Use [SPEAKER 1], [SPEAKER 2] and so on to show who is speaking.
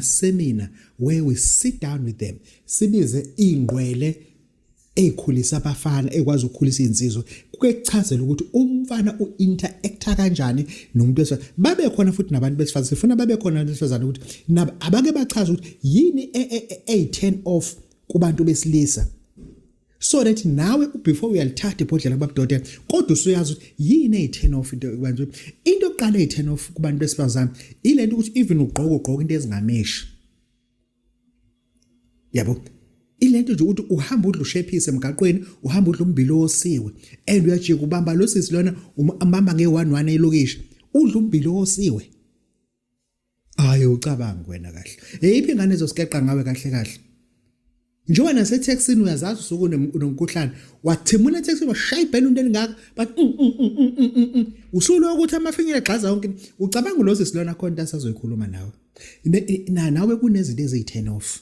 [SPEAKER 1] Seminar where we sit down with them, sibize ingqwele ezikhulisa abafana, ekwazi ukukhulisa izinsizwa, kuchazela ukuthi umfana uinteracta kanjani nomuntu wesifazane. Babe khona futhi nabantu besifazane, sifuna babe khona abantu besifazane ukuthi nabo abake bachaze ukuthi yini eyi-turn off kubantu besilisa, so that nawe before uyalithatha ibhodlela kubabudokotela, kodwa usuyazi ukuthi yini eyi-turn off into kubantu. Into yokuqala eyi-turn off kubantu besifazane ilento ukuthi even ugqoka into ezingameshi, yabo, ilento nje ukuthi uhamba udla ushephise emgaqweni, uhamba udla umbilo osiwe, and uyajika ubamba lo sisi lona, umbamba nge-11 elokishi, udla umbilo osiwe. Hayi, ucabanga wena kahle, eyiphi ingane ezosikeqa ngawe kahle kahle, njengoba nasethekisini uyazazi usuke unomkhuhlane, wathimula ethekisini, washaya ibhele into elingaka, but usulo ukuthi amafinyela egxaza yonke. Ucabanga lo sisi lona khona into asazoyikhuluma nawe? Nawe kunezinto eziyi-turn off.